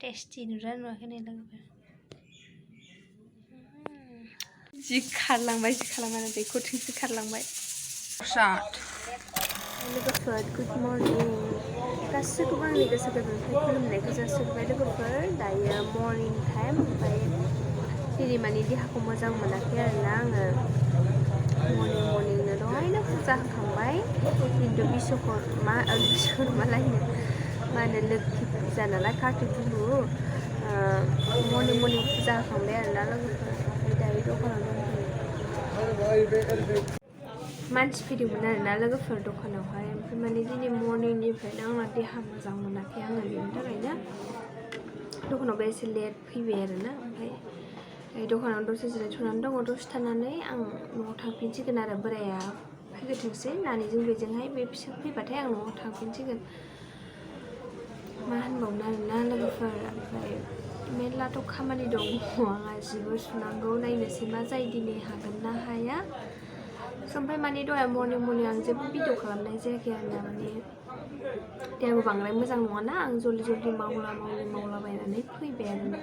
Tasty नुरा नुवाखै नै लोगोफोर जि खारलांबाय जि खालामनानै दैखरथिंसो खारलांबाय स्टार्ट लोगोफोर गुड मर्निं गासैखौबो आंनि गोसो गोरबोनिफ्राय खुलुमनायखौ जासिहरबाय लोगोफोर दायो मर्निं टाइम ओमफ्राय दिनै माने देहाखौ मोजां मोनाखै आरोना आङो मर्निंनो दहायनो फुजा होखांबाय खिन्थु बिश्वकर्मा लायनो मा होनो लोक्षि फुजा नालाय कार्तिक बिहु मर्निं फुजा होखांबाय आरोना लोगोफोर ओमफ्राय दायो दखानाव दंफैयो मानसि फैदोंमोन आरोना लोगोफोर दखानावहाय ओमफ्राय माने दिनै मर्निंनिफ्रायनो आंना देहा मोजां मोनाखै आङो बेनि थाखायनो दखानावबो एसे लेट फैबाय आरोना ओमफ्राय दखानाव दसे जिरायथ'नानै दङ दसे थानानै आं न'आव थांफिनसिगोन आरो बोराया फैग्रोथोंसै नानिजों बेजोंहाय बे बिसोर फैबाथाय आं न'आव थांफिनसिगोन मा होनबावनो आरोना लोगोफोर ओमफ्राय मेरलाथ' खामानि दङ आंहा जिबो सुनांगौ नायनोसै मा जायो दिनै हागोन ना हाया ओमफ्राय माने दहाय मर्निं आं जेबो भिडिअ खालामनाय जायाखै आरोना माने देहाबो बांद्राय मोजां नङाना आं जल्दि मावलाबायनानै फैबाय आरोना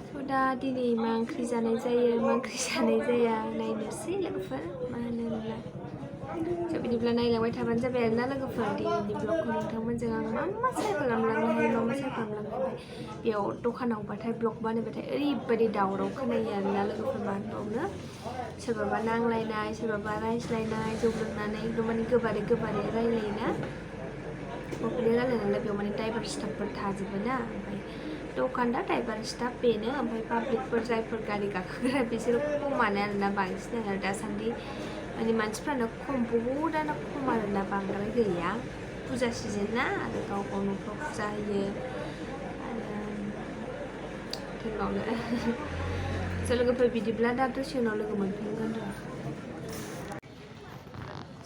स' दा दिनै मा ओंख्रि जानाय जायो मा ओंख्रि जानाय जाया नायनोसै लोगोफोर मा होनोब्ला स' बिदिब्ला नायलांबाय थाबानो जाबाय आरोना लोगोफोर दिनैनि ब्लगखौ नोंथांमोनजों आं मा सेयार खालामलांनो हायो मा सेयार खालामलांनो हायो बेयाव दखानावबाथाय ब्लग बानायबाथाय ओरैबायदि दावराव खोनायो आरोना लोगोफोर मा होनबावनो सोरबाबा नांलायनाय सोरबाबा रायज्लायनाय जौ लोंनानै एकदम माने गोबारै रायलायोना बेफोरबायदि रायलायनानै बेयाव माने ड्राइभार स्टाफफोर थाजोबो ना ओमफ्राय दखानदार ड्राइभार स्टाफ बेनो ओमफ्राय पाब्लिकफोर जायफोर गारि गाखोग्रा बिसोरो खमानो आरोना बांसिनानो दासान्दि माने मानसिफ्रानो खम बहुदानो खम आरोना बांद्राय गैया फुजा सिजोन ना आरो गाव न'फ्राव फुजा होयो आरो होनबावनो स' लोगोफोर बिदिब्ला दा दसे उनाव लोगो मोनफिनगोन र'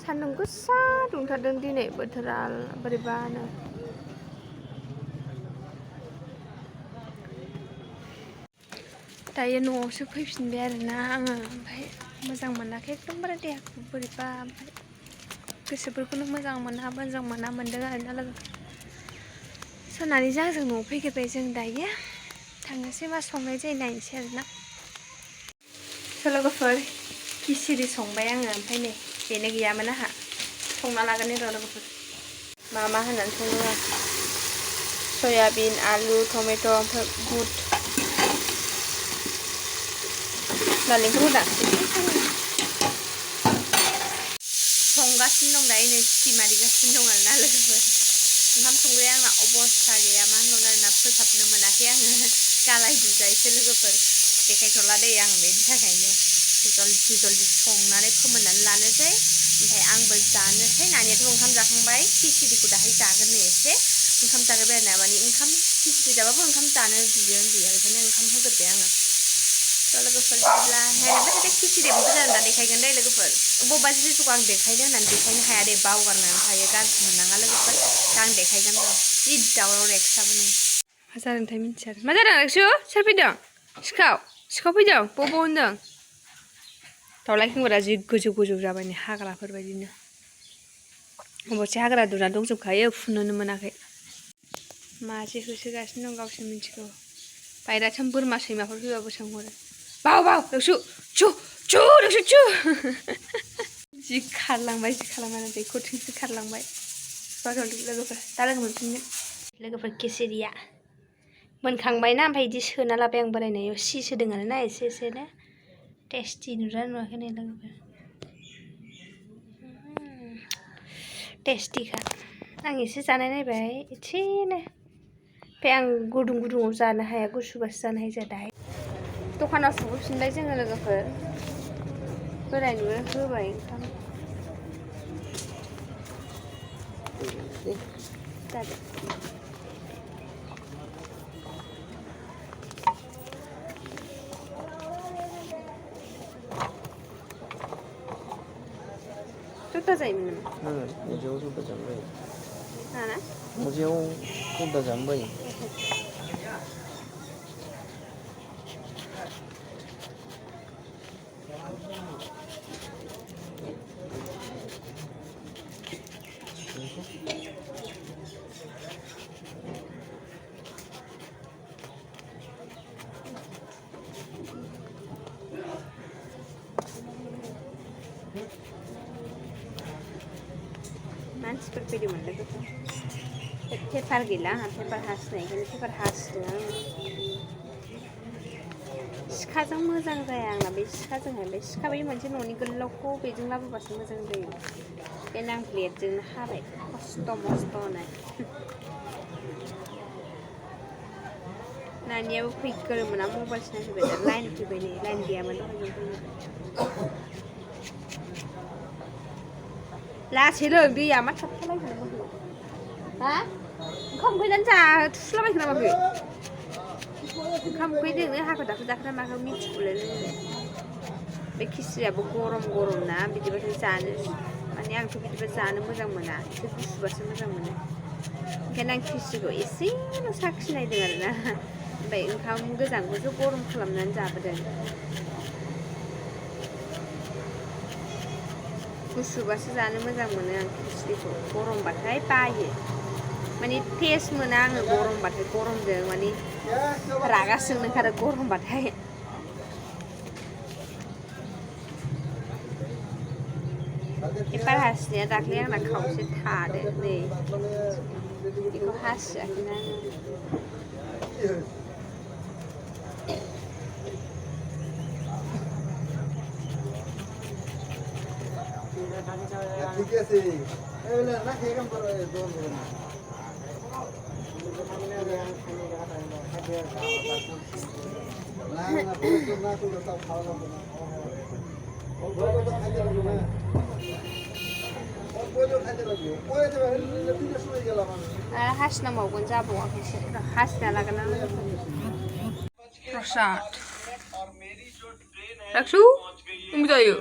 सान्दुं गोसा दुंथारदों दिनै बोथोरा बोरैबानो दायो न'आवसो फैफिनबाय आरोना आङो ओमफ्राय मोजां मोनाखै एकदमबारे देहाखौ बोरैबा ओमफ्राय गोसोफोरखौनो मोजां मोना मोनदों आरोना लोगो सानानै जों न'आव फैग्रोबाय जों दायो थांनोसै मा संनाय जायो नायनोसै आरोना स' लोगोफोर खिसिरि संबाय आङो ओमफ्राय नै बेनो गैयामोन आंहा संना लागोन र' लोगोफोर मा होनानै सङो आं सयाबिन आलु टमेट' ओमफ्राय बुट नालेंखर होदा संगासिनो दं दायो नै सिटि मारिगासिनो दं आरोना लोगोफोर ओंखाम संग्राया आंना अबस्था गैया मा होनबावनो आरोना फोसाबनो मोनाखै आङो गालाय गुजायसो लोगोफोर देखायथ'ला दे आं बेनि थाखायनो जल्दि संनानै फोमोननानै लानोसै ओमफ्राय आंबो जानोसै नानियाथ' ओंखाम जाखांबाय खिसिरिखौ दाहाय जागोननो एसे ओंखाम जाग्रोबाय आरोना माने ओंखाम खिसिरि जाबाबो ओंखाम जानो बियो उन्दैया बेखायनो ओंखाम होग्रोबाय आङो स' लोगोफोर बिदिब्ला नायलांबाय थादो खिसिरिबो जानो दा देखायगोन दे लोगोफोर बबेबा जिनिसखौ आं देखायनो होननानै देखायनो हाया दे बावगारनानै थायो गाज्रि मोननाङा लोगोफोर दा आं देखायगोन र' जि दावराव रेक्साबो नै मा जादोंथाय मिथिया मा जादों रेक्सु सोर फैदों सिखाव फैदों बबाव होनदों दावलाय खोंगुरा जि गोजौ जाबाय नै हाग्राफोर बायदिनो अबसे हाग्रा दुना दंजोबखायो फुनोनो मोनाखै मासे होसोगासिनो दं गावसो मिथिगौ बायराथिं बोरमा सैमाफोर फैबाबो सोंहरो बाव रेक्सु चु जि खारलांबाय जि खालामनानै दैखरथिंसो खारलांबाय लोगोफोर दा लोगो मोनफिनगोन लोगोफोर केसेरिया मोनखांबायना ओमफ्राय बिदि सोना लाबाय आं बोरायनायाव सिस होदों आरोना एसेनो टेस्टी नुरा नुवाखै नै लोगोफोर टेस्टीखा आं एसे जानाय नायबाय एसेनो ओमफ्राय आं गुदुङाव जानो हाया गुसुबासो जानो हायो जोंहा दाहाय दखानाव सफैफिनबाय जोङो लोगोफोर बोरायनोबो होबाय ओंखाम जादो जुदा जायोमोन नामा? मुजियाव जुदा जानो बायो ना मुजियाव जुदा जानो बायो लेटफोर फैदोंमोन लोगोफोर पेपार गैला आंहा पेपार हासिनाय ओंखायनो पेपार हासिदों आङो सिखाजों मोजां जाया आंना बे सिखाजोंहाय बे सिखा बै मोनसे न'नि गोलावखौ बेजों लाबोबासो मोजां जायो बेखायनो आं ब्लेडजोंनो हाबाय खस्थ' मस्थ'नो नानियाबो फैगोरमोन आं मबाइलसो नायफैबाय दा लाइन फैबाय नै लाइन गैयामोन दहाय जों फैनो लासै लों दैया मा थाबथालायखोनो बोहैयो हा ओंखाम उखैनानै जा थुस्लाबायखो ना माखो ओंखाम उखैदोंनो हाखु दाखु जाखो ना माखो मिथिगौलाय लोंबाय बे खिस्रियाबो गरम गरम ना बिदिबाथाय जानो माने आंथ' बिदिबा जानो मोजां मोना एसे गुसुबासो मोजां मोनो ओंखायनो आं खिस्रिखौ एसेल' साखिनायदों आरोना ओमफ्राय ओंखाम गोजांखौसो गरम खालामनानै जाबोदों गुसुबासो जानो मोजां मोनो आं खिस्रिखौ गरमबाथाय बायो माने टेस्ट मोना आङो गरमबाथाय गरमजों माने रागा जोंनो ओंखारो गरमबाथाय पेपार हासिनाया दाख्लै आंना खावसे थादों नै बेखौ हासियाखैना आङो ঠিক আছে এগুলো না খেয়ে কাম করো দোন করে না না পুরো না তো তাও খাওয়া লাগবে না ও বড় তো খাইতে লাগবে না ও বড় খাইতে লাগবে ওই যে তিনটা সময় গেলাম আমি हासिनांबावगोन जाबावाखैसो हासिना लागोन आं प्रसाद राखसु जायो